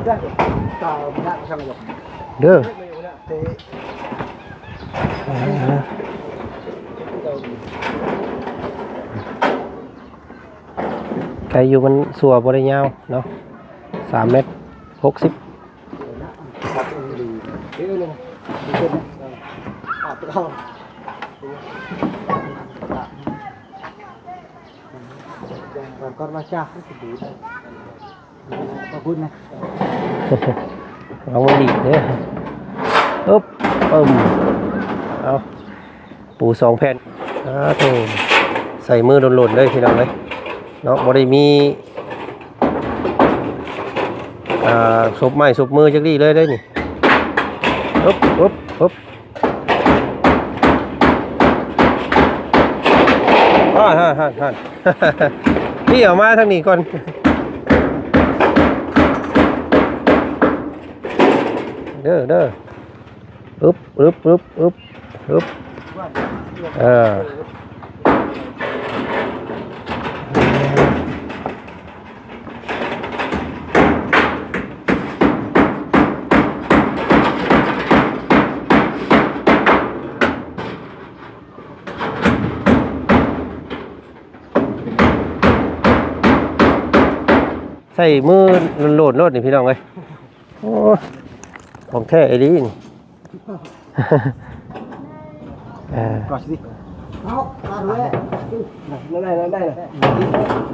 ເດີ ໄກຢູ່ ມັນຊົ່ວບໍ່ໄດ້ຍາວເນາະ ສາມແມັດຫົກສິບ. ກ່ອນມາຈາກ ຂອບຄຸນນະ ລອງມາດີດເດີ ອຶບ ປຶ້ມ ເອົາ ປູສອງແຜ່ນ ອາໂທ້ ໃສ່ມືໂລນໆເລີຍພີ່ນ້ອງເອີຍເນາະ ບໍ່ໄດ້ມີ ອ່າ ສົບໄມ້ສົບມືຈັກດີ້ເລີຍເດ້ນີ້ ອຶບ ອຶບ ອຶບ ຫັ້ນໆໆໆ ນີ້ເອົາມາທາງນີ້ກ່ອນ ເດີ ເດີ ອຶບ ອຶບ ອຶບ ອຶບ ອຶບ ເອີ ໃສ່ມືໂລດໆໂລດນີ້ພີ່ນ້ອງເອີຍ ໂອ້ ຂອງແທ້ອີ່ຫຼີນີ້ ເອີ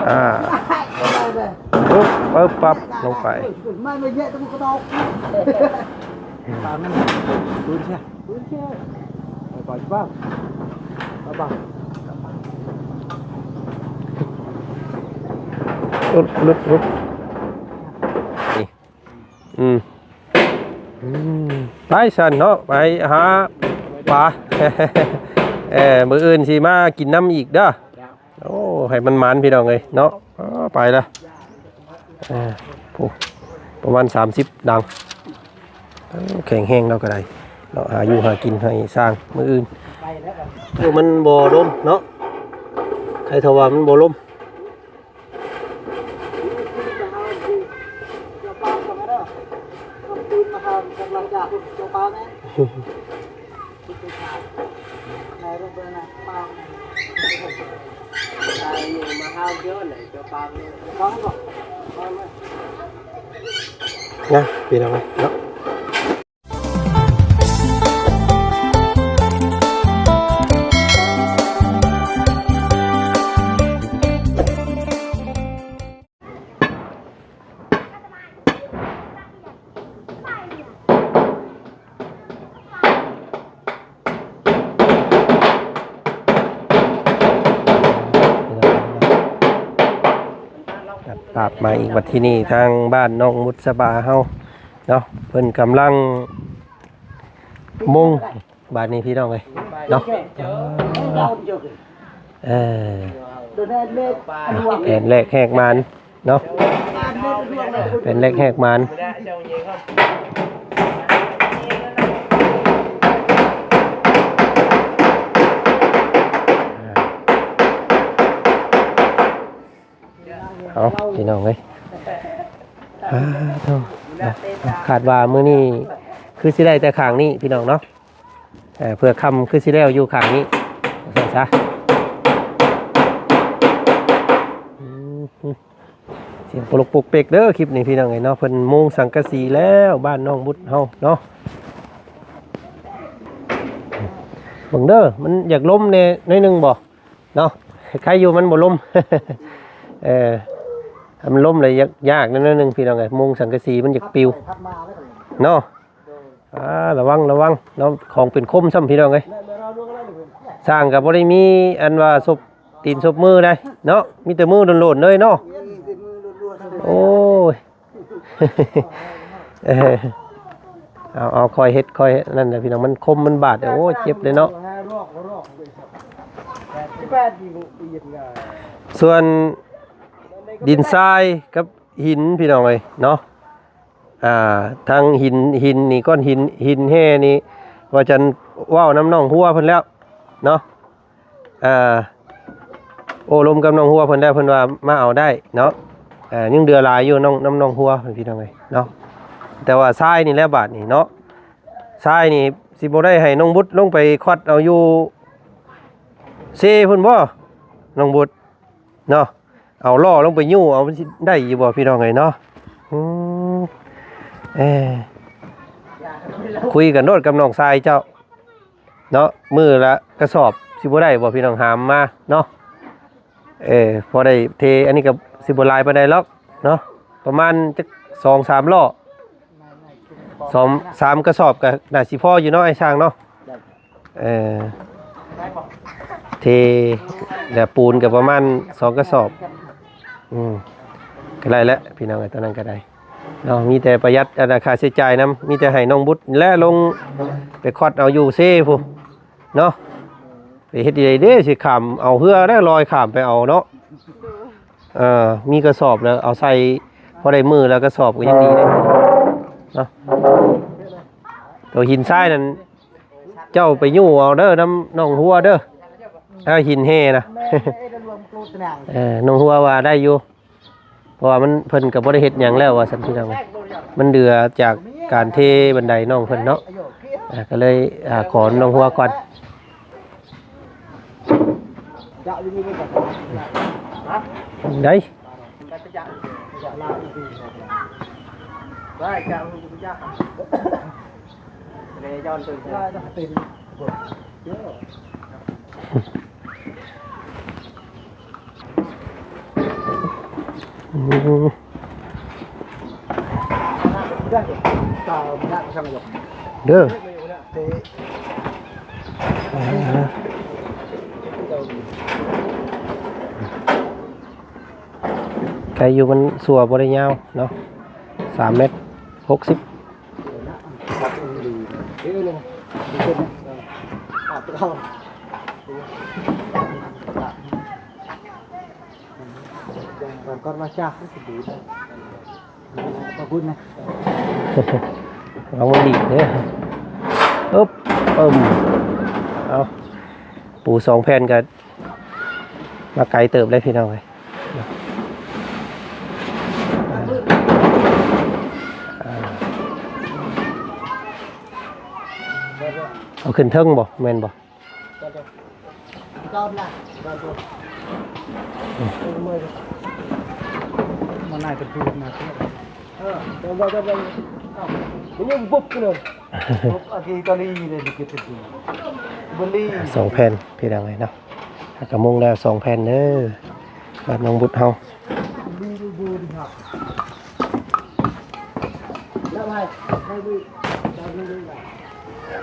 ອ່າ ປຶບ ປຶບ ປັບ ລົງໄປ ອຶບ ອຶບ ອຶບ ນີ້ ອືມ ອືມ ໄປຊັ້ນເນາະ ໄປຫາປາ ເອີ ມື້ອື່ນຊິມາກິນນຳອີກເດີ ໂອ້ ໃຫ້ມັນໝານພີ່ນ້ອງເອີຍເນາະ ເອີ ໄປລະ ເອີ ໂອ້ ປະມານສາມສິບດັງ ເອີ ແຂງແຮງລາວກໍໄດ້ເນາະ ຫາຢູ່ຫາກິນໃຫ້ຊ່າງມື້ອື່ນ ໂອ້ ມັນບໍ່ລົມເນາະ ໃຄເທົ່າວ່າມັນບໍ່ລົມ. ນະ ພີ່ນ້ອງເນາະ ຕັດພາບມາອີກ ບັດທີນີ້ທາງບ້ານນ້ອງມຸດສະບາເຮົາເນາະ ເພິ່ນກຳລັງມຸງ ບາດນີ້ພີ່ນ້ອງເອີຍເນາະ ເອີ ແຜນແລກແຫກມານເນາະ ແຜນແລກແຫກມານ ເອົາ ພີ່ນ້ອງເອີຍ ອາໂທ້ ຄາດວ່າມື້ນີ້ຄືຊິໄດ້ແຕ່ຂ້າງນີ້ພີ່ນ້ອງເນາະ ເອີ ເພື່ອຄ່ຳຄືຊິແລ້ວຢູ່ຂ້າງນີ້ ວ່າຊັ້ນຊະ ອືມ ສຽງປົກປົກເປັກເດີ ຄລິບນີ້ພີ່ນ້ອງເອີຍເນາະ ເພິ່ນມຸງສັງກະສີແລ້ວ ບ້ານນ້ອງບຸດເຮົາເນາະ ເບິ່ງເດີ ມັນຢາກລົມແດ່ໜ້ອຍໜຶ່ງບໍ່ ເນາະ ໃຄຢູ່ມັນບໍ່ລົມ ເອີ ຖ້າມັນລົມແລ້ວຍາກ ຍາກແດ່ໜ້ອຍໜຶ່ງພີ່ນ້ອງເອີຍ ມຸງສັງກະສີມັນຢາກປິວເນາະ ອ່າ ລະວັງ ລະວັງເນາະ ຂອງເປັນຄົມຊ້ຳພີ່ນ້ອງເອີຍ ຊ່າງກໍບໍ່ໄດ້ມີອັນວ່າສົບຕີນສົບມືໃດເນາະ ມີແຕ່ມືໂລນໆເລີຍເນາະ ໂອ້ຍ ເອີ ເອົາ ເອົາ ຄ່ອຍເຮັດ ຄ່ອຍນັ້ນແຫຼະພີ່ນ້ອງ ມັນຄົມມັນບາດ ໂອ້ຍ ເຈັບເລີຍເນາະ ສ່ວນດິນຊາຍກັບຫີນພີ່ນ້ອງເອີຍເນາະ ອ່າ ທັງຫີນ ຫີນນີ້ ກ້ອນຫີນ ຫີນແຮ່ນີ້ ວ່າຈັນເວົ້ານຳນ້ອງຫົວເພິ່ນແລ້ວເນາະ ອ່າ ໂອ້ລົມກັບນ້ອງຫົວເພິ່ນແລ້ວ ເພິ່ນວ່າມາເອົາໄດ້ເນາະ ອ່າ ຍັງເຫຼືອຫຼາຍຢູ່ນ້ອງ ນຳນ້ອງຫົວເພິ່ນ ພີ່ນ້ອງເອີຍເນາະ ແຕ່ວ່າຊາຍນີ້ແຫຼະບາດນີ້ເນາະ ຊາຍນີ້ຊິບໍ່ໄດ້ໃຫ້ນ້ອງບຸດລົງໄປຄວັດເອົາຢູ່ເຊພຸ້ນບໍ່ ນ້ອງບຸດເນາະ? ເອົາລໍ້ລົງໄປຍູ້ເອົາ ມັນຊິໄດ້ຢູ່ບໍ່ພີ່ນ້ອງເອີຍເນາະ? ອືມ ເອີ ຄຸຍກັນໂລດກັບນ້ອງຊາຍເຈົ້າເນາະ ມື້ລະກະສອບ ຊິບໍ່ໄດ້ບໍ່ພີ່ນ້ອງ? ຫາມມາເນາະ. ເອີ ພໍໄດ້ເທ ອັນນີ້ກໍຊິບໍ່ຫຼາຍປານໃດຫຼອກເນາະ ປະມານຈັກສອງສາມລໍ້ ສອງສາມກະສອບກໍໜ້າຊິພໍຢູ່ເນາະ ອ້າຍຊ່າງເນາະ. ເອີ ເທ ແລ້ວປູນກໍປະມານສອງກະສອບ ອືມ ກໍໄດ້ແຫຼະພີ່ນ້ອງເອີຍ ຕອນນັ້ນກໍໄດ້ເນາະ. ມີແຕ່ປະຢັດ ອັນ ຄ່າໃຊ້ຈ່າຍນຳ ມີແຕ່ໃຫ້ນ້ອງບຸດແຫຼະລົງໄປຄວັດເອົາຢູ່ເຊພຸ້ນເນາະ. ໄປເຮັດໃດເດ້ ຊິຂ້າມເອົາເຮືອໄດ້ ລອຍຂ້າມໄປເອົາເນາະ. ເອີ ມີກະສອບແລ້ວເອົາໃສ່ ພໍໄດ້ມື້ລະກະສອບກໍຍັງດີເດ້ເນາະ. ໂຕຫີນຊາຍນັ້ນ ເຈົ້າໄປຍູ້ເອົາເດີ ນຳນ້ອງຫົວເດີ ເອົາຫີນແຮ່ນະ. ເອີ ນ້ອງຫົວວ່າໄດ້ຢູ່ ເພາະວ່າມັນ ເພິ່ນກໍບໍ່ໄດ້ເຮັດຫຍັງແລ້ວວ່າຊັ້ນພີ່ນ້ອງ ມັນເຫຼືອຈາກການເທບັນໄດນ້ອງເພິ່ນເນາະ. ອ່າ ກໍເລີຍ ອ່າ ຂໍນ້ອງຫົວກ່ອນ ໄດ້. ອືມ ເດີ ໄກຢູ່ ມັນຊົ່ວບໍ່ໄດ້ຍາວເນາະ ສາມແມັດຫົກສິບ. ກ່ອນວ່າຈາກ ຂອບຄຸນນະ ລອງມາດີດເດີ. ອຶບ ເອີມ ເອົາ ປູສອງແຜ່ນກໍມາໄກເຕີບເລີຍພີ່ນ້ອງເອີຍ. ເອົາຂຶ້ນເທິງບໍ່ ແມ່ນບໍ່? ມັນໜ້າຈະເປັນມາ ເອີ ເດີ ເດີ ເດີ ເອົາ ມັນຍັງບຸບຢູ່ເລີຍ ບຸບອາກີຕາລີເລີຍ ບຸບລີ ສອງແຜ່ນພີ່ນ້ອງເອີຍເນາະ. ກະມຸງແລ້ວສອງແຜ່ນເດີ ບາດນ້ອງບຸດເຮົາ.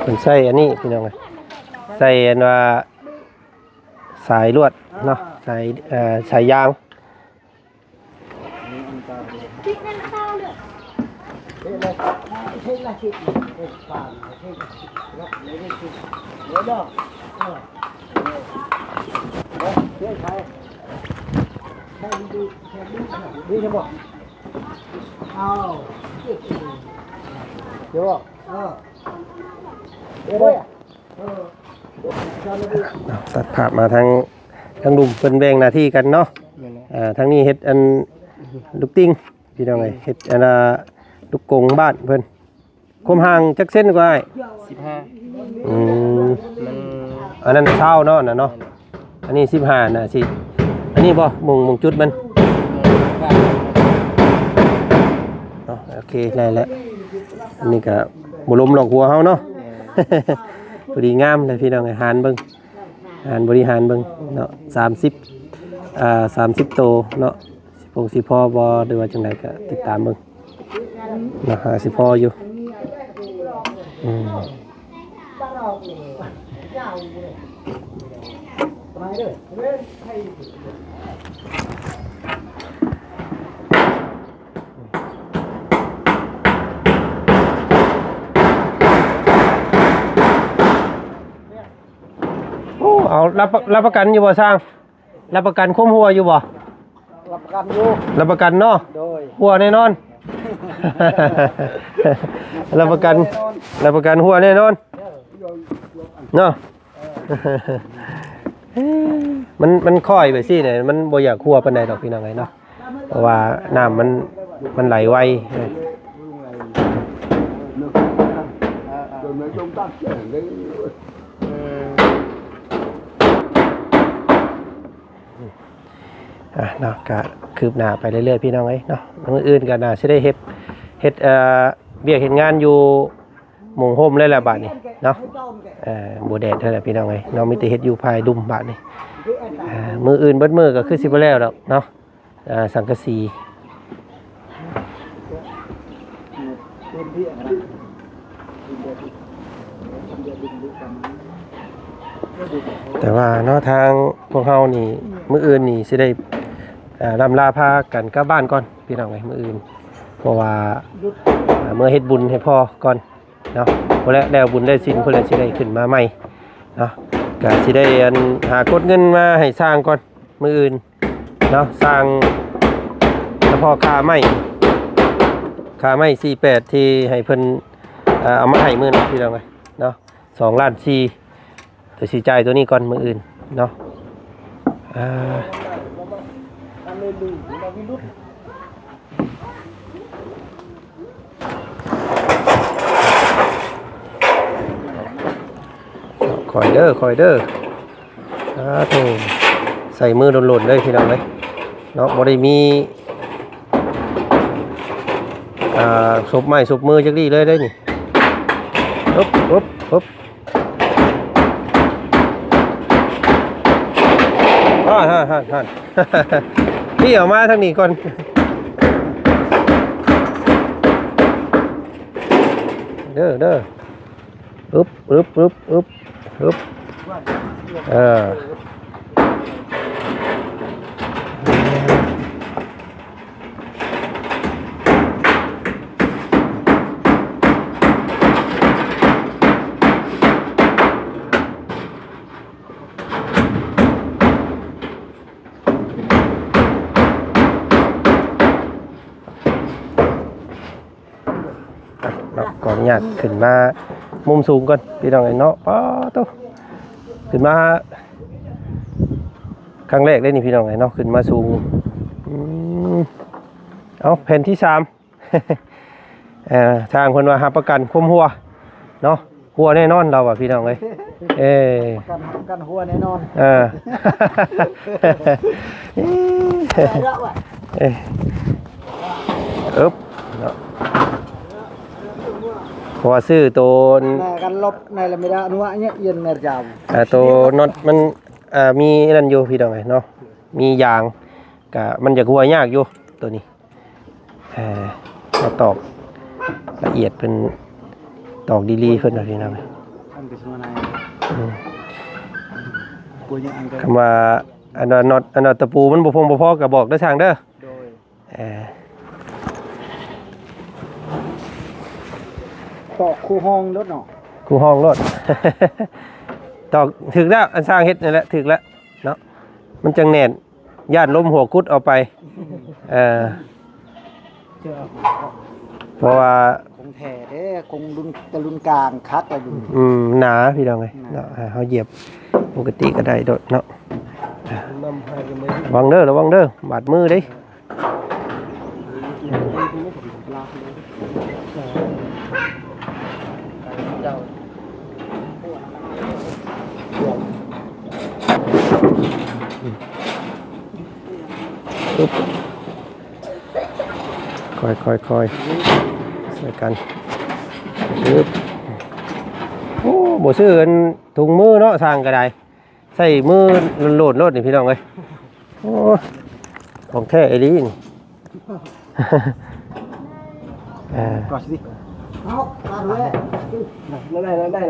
ເພິ່ນໃສ່ອັນນີ້ພີ່ນ້ອງເອີຍ ໃສ່ອັນວ່າສາຍລວດເນາະ ສາຍ ເອີ ສາຍຍາງ. ຕັດພາບມາທາງ ທາງລຸ່ມເພິ່ນແບ່ງໜ້າທີ່ກັນເນາະ. ແມ່ນແລ້ວ ອ່າ ທາງນີ້ເຮັດອັນລູກຕິ່ງ ພີ່ນ້ອງເອີຍ ເຮັດອັນ ອ່າ ລູກກົງບ້ານເພິ່ນ. ຄວາມຫ່າງຈັກເຊັນກວ່າອ້າຍ? ສິບຫ້າ. ອືມ ມັນ ອັນນັ້ນຊາວເນາະ ອັນນັ້ນເນາະ ອັນນີ້ສິບຫ້ານະຊິ ອັນນີ້ບໍ່ ໝ່ອງ ໝ່ອງຈຸດມັນເນາະ. ໂອເຄ ໄດ້ແລ້ວ ອັນນີ້ກະບໍ່ລົມຫຼອກຫົວເຮົາເນາະ. ພໍດີງາມເລີຍພີ່ນ້ອງເອີຍ ຫານເບິ່ງ ຫານບໍລິຫານເບິ່ງເນາະ ສາມສິບ ອ່າ ສາມສິບໂຕເນາະ. ຊິພົງຊິພໍບໍ່ ຫຼືວ່າຈັ່ງໃດກໍຕິດຕາມເບິ່ງເນາະ ຫາຊິພໍຢູ່. ອືມ ໂອ້ ເອົາ ຮັບ ຮັບປະກັນຢູ່ບໍ່ຊ່າງ? ຮັບປະກັນຄວາມຮົ່ວຢູ່ບໍ່? ຮັບປະກັນຢູ່ ຮັບປະກັນເນາະ. ໂດຍ ຮົ່ວແນ່ນອນ ຮັບປະກັນ ແນ່ນອນ ຮັບປະກັນຮົ່ວແນ່ນອນ ເອີ ເນາະ. ເອີ ມັນ ມັນຄ່ອຍໄປຊີ້ນະ ມັນບໍ່ຢາກຮົ່ວປານໃດດອກ ພີ່ນ້ອງເອີຍເນາະ. ເພາະວ່ານ້ຳມັນ ມັນໄຫຼໄວ. ເອີ ເອີ ອືມ ອ່ະເນາະ ກະຄືບໜ້າໄປເລື້ອຍໆ ພີ່ນ້ອງເອີຍເນາະ. ມື້ອື່ນກະໜ້າຊິໄດ້ເຮັດ ເຮັດ ເອີ ວຽກເຮັດງານຢູ່ມຸງຮົ່ມເລີຍລະບາດນີ້ເນາະ. ເອີ ບໍ່ແດດເທື່ອລະພີ່ນ້ອງເອີຍເນາະ ມີແຕ່ເຮັດຢູ່ພາຍລຸ່ມບາດນີ້. ເອີ ມື້ອື່ນເບິດມື້ກະຄືຊິບໍ່ແລ້ວດອກເນາະ. ອ່າ ສັງກະສີ ແຕ່ວ່າເນາະ ທາງພວກເຮົານີ້ ມື້ອື່ນນີ້ຊິໄດ້ ອ່າ ລ່ຳລາພາກັນກັບບ້ານກ່ອນ ພີ່ນ້ອງເອີຍ ມື້ອື່ນ ເພາະວ່າ ອ່າ ເມືອເຮັດບຸນໃຫ້ພໍ່ກ່ອນເນາະ. ພຸ້ນແຫຼະ ແລ້ວບຸນໄດ້ສິນພຸ້ນແຫຼະ ຊິໄດ້ຂຶ້ນມາໃໝ່ເນາະ ກະຊິໄດ້ ອັນ ຫາກົດເງິນມາໃຫ້ຊ່າງກ່ອນ ມື້ອື່ນ ເນາະ ສ້າງສະເພາະຄ່າໄມ້ ຄ່າໄມ້ສີ່ແປດທີ່ໃຫ້ເພິ່ນ ເອີ ເອົາມາໃຫ້ມື້ນັ້ນ ພີ່ນ້ອງເອີຍເນາະ ສອງລ້ານສີ່ ໂຕຊິຈ່າຍໂຕນີ້ກ່ອນມື້ອື່ນເນາະ. ເອີ ຄ່ອຍເດີ ຄ່ອຍເດີ. ສາທຸ ໃສ່ມືໂລນໆ ເລີຍພີ່ນ້ອງເອີຍເນາະ ບໍ່ໄດ້ມີ ອ່າ ສົບໄມ້ສົບມືຈັກດີ້ເລີຍເດ້ນີ້. ອຶບ ອຶບ ອຶບ ຫັ້ນໆໆໆ ນີ້ເອົາມາທາງນີ້ກ່ອນ ເດີ ເດີ. ອຶບ ອຶບ ອຶບ ອຶບ ອຶບ ເອີ. ອ່ະເນາະ ຂໍອະນຸຍາດຂຶ້ນມາມຸມສູງກ່ອນ ພີ່ນ້ອງເອີຍເນາະ. ປາໂຕ ຂຶ້ນມາຄັ້ງແລກເດ້ນີ້ ພີ່ນ້ອງເອີຍເນາະ ຂຶ້ນມາສູງ. ອືມ ເອົາ ແຜ່ນທີສາມ ເອີ ຊ່າງເພິ່ນວ່າຮັບປະກັນຄວາມຮົ່ວເນາະ. ຮົ່ວແນ່ນອນລາວວ່າ ພີ່ນ້ອງເອີຍ. ເອີ ປະກັນ ປະກັນຮົ່ວແນ່ນອນ. ເອີ ເອີ ອຶບ ເນາະ ເພາະວ່າຊື້ໂຕ ແມ່ກັນລົບໃນລະເມດາອະນຸວະເຍຍຽນແມ່ຈາວ ເອີ ໂຕນັອດມັນ ເອີ ມີນັ້ນຢູ່ ພີ່ນ້ອງເອີຍເນາະ ມີຢາງ ກະມັນຢາກຮົ່ວຍາກຢູ່ໂຕນີ້. ເອີ ມາຕອກລະອຽດເພິ່ນ ຕອກດີໆ ເພິ່ນວ່າພີ່ນ້ອງ. ອືມ ຄຳວ່າອັນວ່ານັອດ ອັນວ່າຕະປູມັນບໍ່ພົງບໍ່ພໍກະບອກເດີຊ່າງເດີ. ໂດຍ ເອີ ຕອກຄູ່ຫ້ອງໂລດເນາະ ຄູ່ຫ້ອງໂລດ. ຕອກຖືກແລ້ວ ອັນຊ່າງເຮັດນັ້ນແຫຼະ ຖືກແລ້ວເນາະ ມັນຈັ່ງແໜ້ນ. ຢ້ານລົມຫົວກຸດເອົາໄປ. ເອີ ເພາະວ່າ ຂອງແທ້ເດ້ ຂອງລຸ້ນ ແຕ່ລຸ້ນກາງຄັກລະລຸ້ນ. ອືມ ໜາ ພີ່ນ້ອງເອີຍເນາະ. ເຮົາຢຽບປົກກະຕິກະໄດ້ໂດດເນາະ. ລະວັງເດີ ລະວັງເດີ ບາດມືເດ້. ອຶບ ຄ່ອຍໆໆ ໃສ່ກັນ. ອຶບ ໂອ້ ບໍ່ຊື້ອັນ ຖົງມືເນາະ ຊ່າງກະໄດ້. ໃສ່ມືໂລດໆ ໂລດນີ້ ພີ່ນ້ອງເອີຍ. ໂອ້ ຂອງແທ້ອີ່ຫຼີນີ້. ເອີ ກອດຊິ ເອົາ ມາດ້ວຍ ໄດ້ ໄດ້ ໄດ້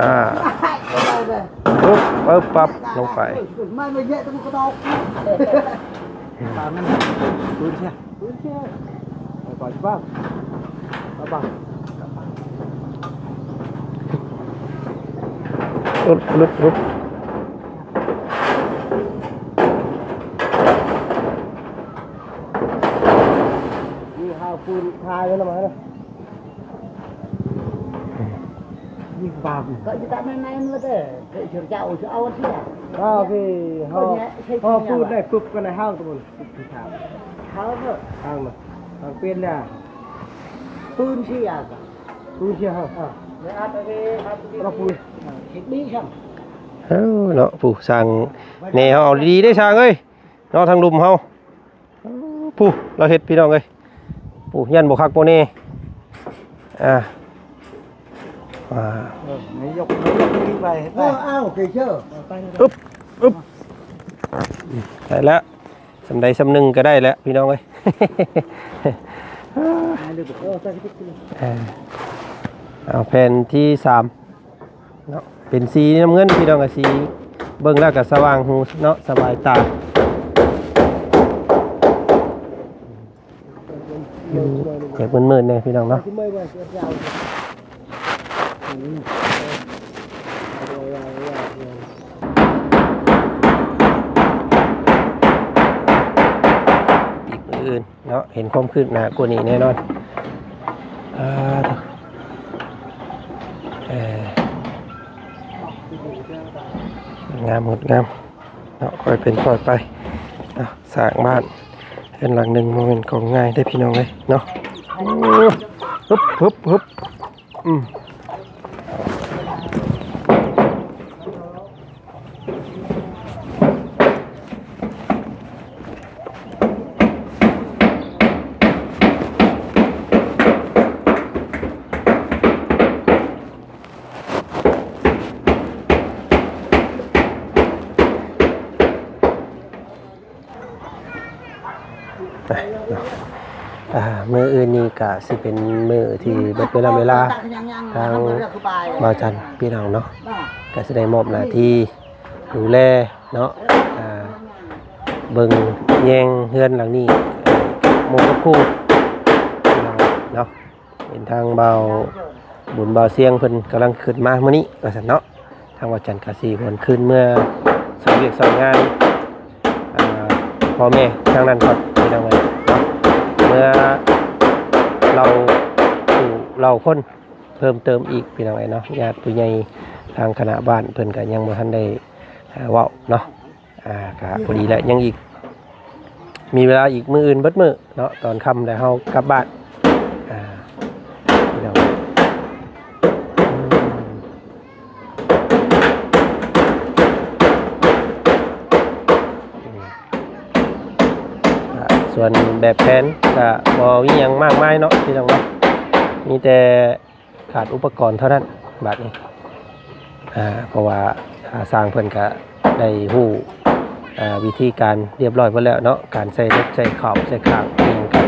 ອ່າ ປຶບ ປຶບ ປັບ ລົງໄປ. ມາເຍອະ ຕະບຸກກະຕອກ ປານນັ້ນ ປືນເຊຍ ປືນເຊຍ. ໄປກ່ອນຊິປ້າ ປ້າ ປ້າ ຫຼຸດ ຫຼຸດ ຫຼຸດ. ນີ້ຫາປືນຖ່າຍໄວ້ນຳຫັ້ນນະ ຍິງປາກ ກະຢູ່ຕາມໃນໆ ມັນເລີຍເດີ ເກີດເຈົ້າຊິເອົາເສຍ. ອ້າວ ໂອເຄ ເຮົາ ເຮົາປືນໄດ້ປຶບ ກະໄດ້ຫາງຕົວ ປຶບທີ່ສາມ ຫາງເດີ ຫາງນະ ຫາງເປັນແລ້ວ ປືນເສຍກະ ປືນເສຍຫາງ ອ່າ. ເອີ ເນາະ ຜູ້ຊ່າງແດ່ເຮົາ ເອົາດີໆເດ້ຊ່າງເອີຍ ເນາະ ທາງລຸ່ມເຮົາ ຜູ້ລາວເຮັດພີ່ນ້ອງເອີຍ ຜູ້ ຢ້ານບໍ່ຄັກບໍ່ແນ່ ອ່າ ອ່າ ເອີ ນີ້ຍົກ ນີ້ຍົກນີ້ໄປ ເຮັດໄປ ເອີ ອ້າວ ເກເຊີ ອຶບ ອຶບ ໄດ້ແລ້ວ ສ່ຳໃດສ່ຳໜຶ່ງກໍໄດ້ແລ້ວພີ່ນ້ອງເອີຍ ເອົາແຜ່ນທີສາມ ເນາະ ເປັນສີນ້ຳເງິນພີ່ນ້ອງ ກະສີເບິ່ງແລ້ວກະສະຫວ່າງຫູເນາະ ສະບາຍຕາ ອືມ ແບບມືດໆແດ່ພີ່ນ້ອງເນາະ ອີກມື້ອື່ນ ເນາະ ເຫັນຄວາມຄືບໜ້າກວ່ານີ້ແນ່ນອນ ອ່າ ເອີ ງາມ ງົດງາມເນາະ ຄ່ອຍເປັນຄ່ອຍໄປເນາະ ສ້າງບ້ານເຮືອນຫຼັງໜຶ່ງບໍ່ແມ່ນຂອງງ່າຍເດ້ພີ່ນ້ອງເອີຍເນາະ ອຶບ ອຶບ ອຶບ ອືມ. ອ່າ ມື້ອື່ນນີ້ກະຊິເປັນມື້ທີ່ເບິດເວລາເວລາ ທາງບ່າວຈັນພີ່ນ້ອງເນາະ ກະຊິໄດ້ມອບໜ້າທີ່ດູແລເນາະ ອ່າ ເບິ່ງແຍງເຮືອນຫຼັງນີ້ ໝູ່ກັບຄູ່ເນາະ. ເຫັນທາງບ່າວບຸນບ່າວຊຽງເພິ່ນກຳລັງຂຶ້ນມາມື້ນີ້ວ່າຊັ້ນເນາະ ທາງບ່າວຈັນກະຊິຫວນຄືນເມືອຊ່ອຍວຽກຊ່ອຍງານ ອ່າ ພໍ່ແມ່ທາງນັ້ນກ່ອນພີ່ນ້ອງເອີຍເນາະ ເມືອເລົ່າຜູ້ເລົ່າຄົນເພີ່ມເຕີມອີກພີ່ນ້ອງເອີຍເນາະ ຍາດຜູ້ໃຫຍ່ທາງຄະນະບ້ານເພິ່ນກະຍັງບໍ່ທັນໄດ້ ອ່າ ເວົ້າເນາະ. ອ່າ ກະພໍດີແຫຼະ ຍັງອີກ ມີເວລາອີກມື້ອື່ນເບິດມື້ເນາະ ຕອນຄ່ຳແລ້ວເຮົາກັບບ້ານ ອ່າ ພີ່ນ້ອງ ອືມ ອ່າ ສ່ວນແບບແຜນກະບໍ່ມີຫຍັງມາກມາຍເນາະ ພີ່ນ້ອງເນາະ ມີແຕ່ ຂາດອຸປະກອນເທົ່ານັ້ນບາດນີ້ ອ່າ ເພາະວ່າ ອ່າ ຊ່າງເພິ່ນກະໄດ້ຮູ້ ອ່າ ວິທີການລຽບລ້ອຍເບິດແລ້ວເນາະ ການໃສ່ເຫຼັກ ໃສ່ເຂົ້າ ໃສ່ຄາງ ອີ່ຫຍັງກະນະ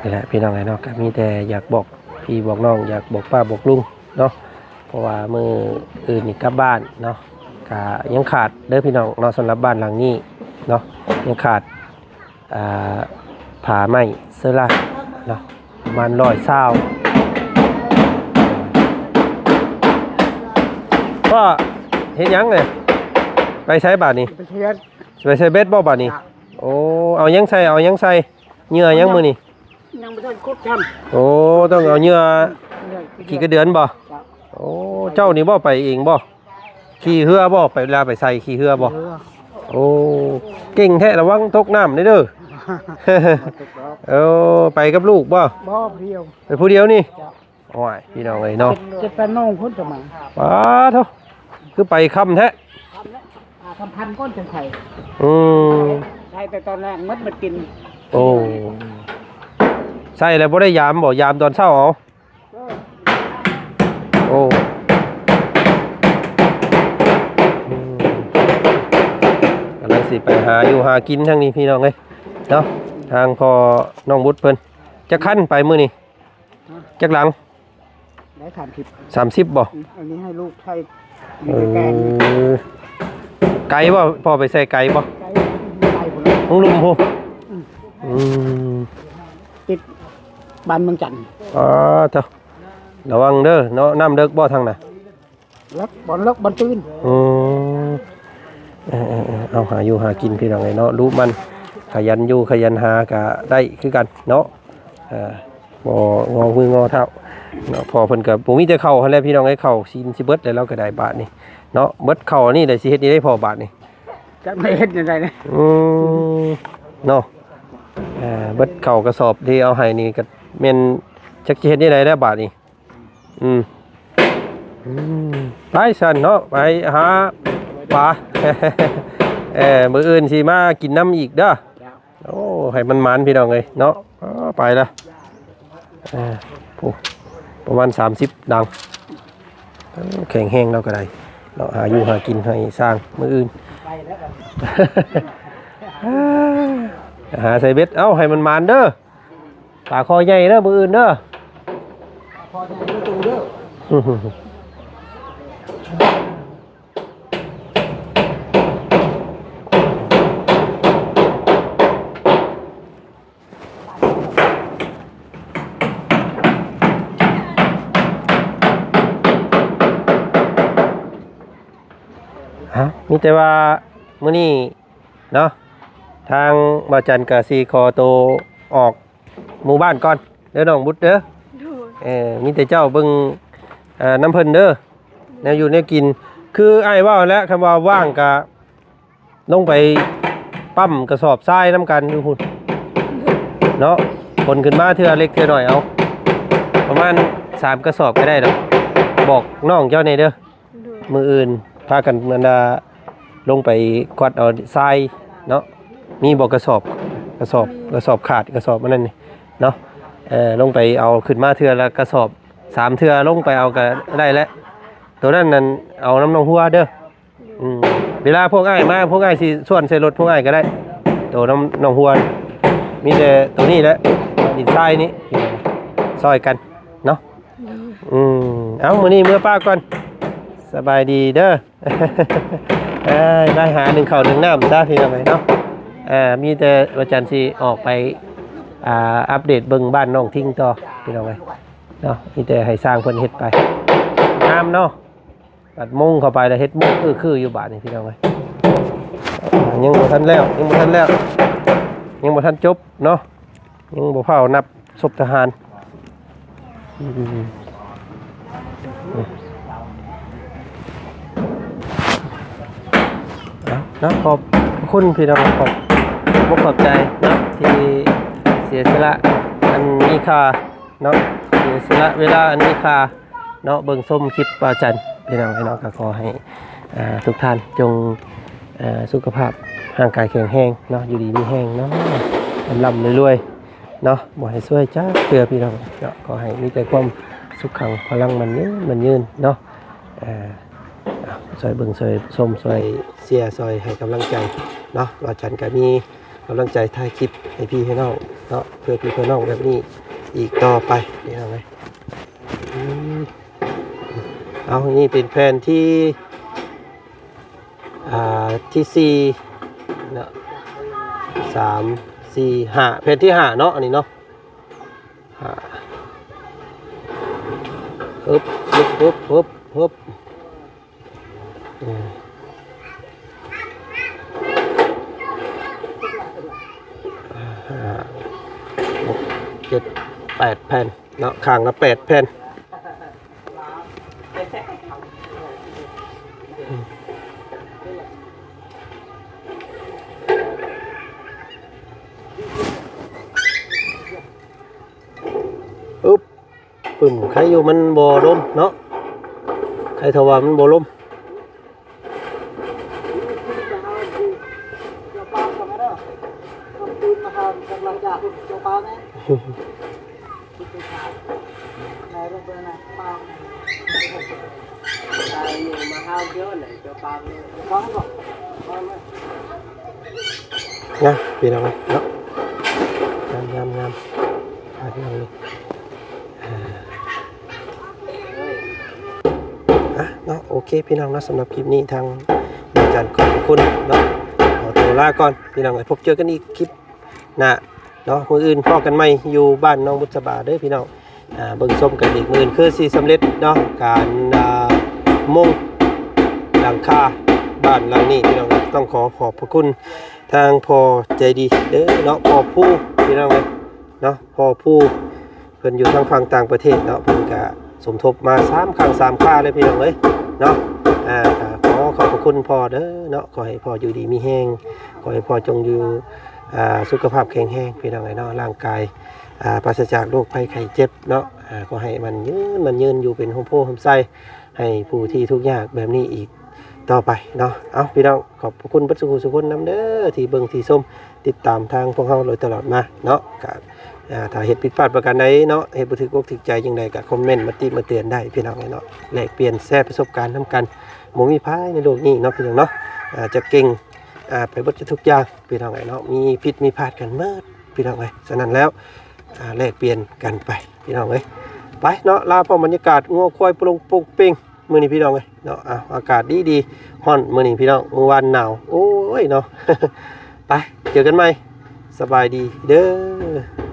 ນີ້ແຫຼະພີ່ນ້ອງເອີຍເນາະ ກະມີແຕ່ຢາກບອກພີ່ບອກນ້ອງ ຢາກບອກປ້າບອກລຸງເນາະ ເພາະວ່າມື້ອື່ນນີ້ກັບບ້ານເນາະ ກະຍັງຂາດເດີພີ່ນ້ອງເນາະ ສຳລັບບ້ານຫຼັງນີ້ເນາະ ຍັງຂາດ ອ່າ ຜ້າໄມ້ເຊີລາເນາະ ປະມານຮ້ອຍຊາວ. ພໍ່ເຮັດຫຍັງນີ້? ໄປໃສບາດນີ້? ໄປໃສ່ເບັດ ໄປໃສ່ເບັດບໍ່ບາດນີ້? ໂອ້ ເອົາຫຍັງໃສ່ ເອົາຫຍັງໃສ່? ເຫຍື່ອຫຍັງມື້ນີ້? ຍັງບໍ່ທັນຂຸດຊ້ຳ. ໂອ້ ຕ້ອງເອົາເຫຍື່ອ ເຫຍື່ອຂີ້ກະເດືອນບໍ່? ໂອ້ ເຈົ້ານີ້ບໍ່ໄປເອງບໍ່? ຂີ່ເຮືອບໍ່? ໄປ ເວລາໄປໃສ່ຂີ່ເຮືອບໍ່? ເຮືອ. ໂອ້ ເກັ່ງແທ້ ລະວັງຕົກນ້ຳເດີ. ເອີ ໄປກັບລູກບໍ່? ບໍ່ ຜູ້ດຽວ. ໄປຜູ້ດຽວນີ້? ໂອ້ຍ ພີ່ນ້ອງເອີຍເນາະ ເຈັດແປດໂມງພຸ້ນຈະມາ. ປາໂທ້ ຄືໄປຄ່ຳແທ້. ຫ້າຄ່ຳໆກ່ອນຈັ່ງໄປ. ອືມ ໃສ່ແຕ່ຕອນແລງໝົດ ໝົດກິນ. ໂອ້ ໃສ່ແລ້ວບໍ່ໄດ້ຍາມບໍ່? ຍາມຕອນເຊົ້າເອົາ. ໂອ້ ອືມ ກຳລັງຊິໄປຫາຢູ່ຫາກິນທາງນີ້ພີ່ນ້ອງເອີຍເນາະ ທາງພໍ່ນ້ອງບຸດເພິ່ນ. ຈັກຄັນໄປມື້ນີ້? ຮະ? ຈັກຫຼັງ? ໄດ້ສາມສິບ. ສາມສິບບໍ່? ອືມ ອັນນີ້ໃຫ້ລູກໃຊ້. ເອີ ໄກບໍ່? ພໍ່ໄປໃສ່ໄກບໍ່? ໄກ ໄກພຸ້ນແຫຼະ ທາງລຸ່ມພຸ້ນ. ອືມ ອືມ ຕິດບ້ານເມືອງຈັນ. ອໍ ເຈົ້າ ລະວັງເດີເນາະ. ນ້ຳເດິກບໍ່ທາງນັ້ນ? ເລິກ ບ່ອນເລິກ ບ່ອນຕື້ນ. ອືມ ເອີໆໆ ເອົາ ຫາຢູ່ຫາກິນພີ່ນ້ອງເອີຍເນາະ ລຸໝັ່ນ ຂະຫຍັນຢູ່ຂະຫຍັນຫາກະໄດ້ຄືກັນເນາະ. ເອີ ບໍ່ງໍມືງໍເທົ້າ ເນາະ ພໍ່ເພິ່ນກໍບໍ່ມີແຕ່ເຂົ້າຫັ້ນແຫຼະພີ່ນ້ອງເອີຍ ເຂົ້າຊິນຊິເບິດແລ້ວ ລາວກໍໄດ້ບາດນີ້ເນາະ ເບິດເຂົ້າອັນນີ້ແຫຼະ ຊິເຮັດແນວໃດພໍ່ບາດນີ້ ຈັກໄດ້ເຮັດແນວໃດນະ ອືມ ເນາະ ເອີ ເບິດເຂົ້າກະສອບທີ່ເອົາໃຫ້ນີ້ກໍແມ່ນ ຈັກຊິເຮັດແນວໃດແລ້ວບາດນີ້ ອືມ ອືມ ໄປຊັ້ນເນາະ ໄປຫາປາ ເອີ ມື້ອື່ນຊິມາກິນນຳອີກເດີ. ໂອ້ ໃຫ້ມັນໝານພີ່ນ້ອງເອີຍເນາະ ໄປລະ ເອີ ໂອ້ ປະມານສາມສິບດັງ ເອີ ແຂງແຮງລາວກໍໄດ້ເນາະ ຫາຢູ່ຫາກິນໃຫ້ຊ່າງມື້ອື່ນ ຫາໃສ່ເບັດ ເອົ້າ ໃຫ້ມັນໝານເດີ ປາຄໍໃຫຍ່ເດີ ມື້ອື່ນເດີ ປາຄໍໃຫຍ່ເດີ ໂຕເດີ. ຮະ ມີແຕ່ວ່າມື້ນີ້ເນາະ ທາງບ່າວຈັນກໍຊິຂໍໂຕອອກ ໝູ່ບ້ານກ່ອນເດີນ້ອງບຸດເດີ ໂດຍ ເອີ ມີແຕ່ເຈົ້າເບິ່ງ ເອີ ນຳເພິ່ນເດີ ແນວຢູ່ແນວກິນ ຄືອ້າຍເວົ້າແຫຼະ ຄັນວ່າວ່າງກະລົງໄປປ້ຳກະສອບຊາຍນຳກັນຢູ່ພຸ້ນ ໂດຍ ເນາະ ຂົນຂຶ້ນມາເທື່ອເລັກເທື່ອໜ້ອຍເອົາ ປະມານສາມກະສອບກໍໄດ້ດອກ ບອກນ້ອງເຈົ້າແດ່ເດີ. ໂດຍ ມື້ອື່ນພາກັນອັນນ່າລົງໄປກວດເອົາຊາຍເນາະ ມີບໍ່ກະສອບ ກະສອບ ມີ ກະສອບຂາດ ກະສອບອັນນັ້ນນີ້ເນາະ ເອີ ລົງໄປເອົາຂຶ້ນມາເທື່ອລະກະສອບ ສາມເທື່ອລົງໄປເອົາກະໄດ້ແຫຼະ ໂຕນັ້ນນັ້ນເອົານຳນ້ອງຫົວເດີ ອືມ ເວລາພວກອ້າຍມາ ພວກອ້າຍຊິສ່ວນໃສ່ລົດພວກອ້າຍກໍໄດ້ ໂຕນຳນ້ອງຫົວ ມີແຕ່ໂຕນີ້ແຫຼະ ດິນຊາຍນີ້ ຊ່ອຍກັນເນາະ ໂດຍ ອືມ ເອົ້າ ມື້ນີ້ເມືອປ້າກ່ອນ ສະບາຍດີເດີ ເອີຍ ໄປຫາໜຶ້ງເຂົ້າໜຶ້ງນ້ຳຊະພີ່ນ້ອງເອີຍເນາະ ເອີ ມີແຕ່ວ່າຈັນຊິອອກໄປ ອ່າ ອັບເດດເບິ່ງບ້ານນ້ອງທິງຕໍ່ພີ່ນ້ອງເອີຍເນາະ ມີແຕ່ໃຫ້ຊ່າງເພິ່ນເຮັດໄປ ງາມເນາະ ບັດມຸງເຂົ້າໄປແລ້ວເຮັດມຸງຄືໆຢູ່ບາດນີ້ພີ່ນ້ອງເອີຍ ຍັງບໍ່ທັນແລ້ວ ຍັງບໍ່ທັນແລ້ວ ຍັງບໍ່ທັນຈົບເນາະ ຍັງບໍ່ຟ້າວນັບສົບທະຫານ ອືມ ເນາະ ຂອບຄຸນພີ່ນ້ອງ ຂອບ ຂອບໃຈເນາະ ທີ່ເສຍສະຫຼະອັນມີຄ່າເນາະ ເສຍສະຫຼະເວລາອັນມີຄ່າ ເນາະ ເບິ່ງຊົມຄລິບບ່າວຈັນ ພີ່ນ້ອງເອີຍເນາະ ກໍຂໍໃຫ້ ເອີ ທຸກທ່ານຈົ່ງ ເອີ ສຸຂະພາບຮ່າງກາຍແຂງແຮງເນາະ ຢູ່ດີມີແຮງເນາະ ລ່ຳໆລວຍໆເນາະ ບໍ່ໃຫ້ຊວຍຈັກເທື່ອພີ່ນ້ອງເນາະ ຂໍໃຫ້ມີແຕ່ຄວາມສຸກຂັງພະລັງໝັ້ນຍືນ ໝັ້ນຍືນເນາະ ເອີ ຊ່ອຍເບິ່ງ ຊ່ອຍຊົມ ຊ່ອຍເຊຍ ຊ່ອຍໃຫ້ກຳລັງໃຈເນາະ ບ່າວຈັນກໍມີ ກຳລັງໃຈຖ່າຍຄລິບໃຫ້ພີ່ໃຫ້ນ້ອງເນາະ ເພື່ອພີ່ເພື່ອນ້ອງແບບນີ້ອີກຕໍ່ໄປ ພີ່ນ້ອງເອີຍ ອືມ ເອົາ ນີ້ເປັນແຜ່ນທີ ອ່າ ທີສີ່ເນາະ ສາມ ສີ່ ຫ້າ ແຜ່ນທີຫ້າເນາະ ອັນນີ້ເນາະ ຫ້າ ຮຶບ ຮຶບ ຮຶບ ຮຶບ ຮຶບ ອືມ ຫ້າ ຫົກ ເຈັດ ແປດແຜ່ນເນາະ ຂ້າງລະແປດແຜ່ນ ອຶບ. ປຶ້ມ ໄຄຢູ່ມັນບໍ່ລົມເນາະ ໄຄເທົ່າວ່າມັນບໍ່ລົມ ງາມ ພີ່ນ້ອງເນາະ ງາມໆໆ ອ່າ ພີ່ນ້ອງນີ້ ອ່າ ອ່ະ ເນາະ ໂອເຄ ພີ່ນ້ອງເນາະ ສຳລັບຄລິບນີ້ທາງ ອາຈານ ຂອບພະຄຸນເນາະ ຂໍຕົວລາກ່ອນ ພີ່ນ້ອງເອີຍ ພົບເຈີກັນອີກຄລິບໜ້າເນາະ ມື້ອື່ນພໍ້ກັນໃໝ່ຢູ່ບ້ານໜອງບຸດສະບາເດີພີ່ນ້ອງ ອ່າ ເບິ່ງຊົມກັນອີກ ມື້ອື່ນຄືຊິສຳເລັດເນາະ ການ ອ່າ ມຸງຫຼັງຄາບ້ານຫຼັງນີ້ ພີ່ນ້ອງ ຕ້ອງຂໍຂອບພະຄຸນທາງພໍ່ໃຈດີເດີເນາະ ພໍ່ພູ ພີ່ນ້ອງເອີຍເນາະ ພໍ່ພູ ເພິ່ນຢູ່ທາງຝັ່ງຕ່າງປະເທດເນາະ ເພິ່ນກະ ສົມທົບມາສາມຄັ້ງສາມຄາເລີຍພີ່ນ້ອງເອີຍເນາະ. ອ່າ ກໍຂໍຂອບພະຄຸນພໍ່ເດີເນາະ, ຂໍໃຫ້ພໍ່ຢູ່ດີມີແຮງ, ຂໍໃຫ້ພໍ່ຈົ່ງຢູ່ ອ່າ ສຸຂະພາບແຂງແຮງພີ່ນ້ອງເອີຍເນາະ, ຮ່າງກາຍ ອ່າ ປາສະຈາກໂລກໄພໄຂ້ເຈັບເນາະ. ອ່າ ຂໍໃຫ້ໝັ້ນຍືນ ໝັ້ນຍືນ ຢູ່ເປັນຮົ່ມໂພຮົ່ມໄຊໃຫ້ຜູ້ທີ່ທຸກຍາກແບບນີ້ອີກຕໍ່ໄປເນາະ. ເອົ້າ ພີ່ນ້ອງ ຂອບພະຄຸນເບິດສູ່ຜູ້ສູ່ຄົນນຳເດີ ທີ່ເບິ່ງທີ່ຊົມ ຕິດຕາມທາງພວກເຮົາໂດຍຕະຫຼອດມາເນາະ. ກະ ອ່າ ຖ້າເຮັດຜິດພາດປະການໃດເນາະ, ເຮັດບໍ່ຖືກອົກຖືກໃຈຈັ່ງໃດ ກະຄອມເມັນມາຕິມາເຕືອນໄດ້ພີ່ນ້ອງເອີຍເນາະ. ແລກປ່ຽນແຊປະສົບການນຳກັນ, ບໍ່ມີໃຜໃນໂລກນີ້ເນາະພີ່ນ້ອງເນາະ ອ່າ ຈະເກັ່ງ ອ່າ ໄປເບິດທຸກຢ່າງພີ່ນ້ອງເອີຍເນາະ. ມີຜິດມີພາດກັນເໝົດພີ່ນ້ອງເອີຍ. ສະນັ້ນແລ້ວ ອ່າ ແລກປ່ຽນກັນໄປພີ່ນ້ອງເອີຍ. ໄປເນາະ, ລາພ້ອມບັນຍາກາດງົວຄວາຍປະຫຼົງໂປ່ງເປ່ງ ມື້ນີ້ພີ່ນ້ອງເອີຍເນາະ. ອ້າວ ອາກາດດີໆ ຮ້ອນມື້ນີ້ພີ່ນ້ອງ, ມື້ວານໜາວ ໂອ້ຍເນາະ. ໄປ ເຈີກັນໃໝ່, ສະບາຍດີເດີ.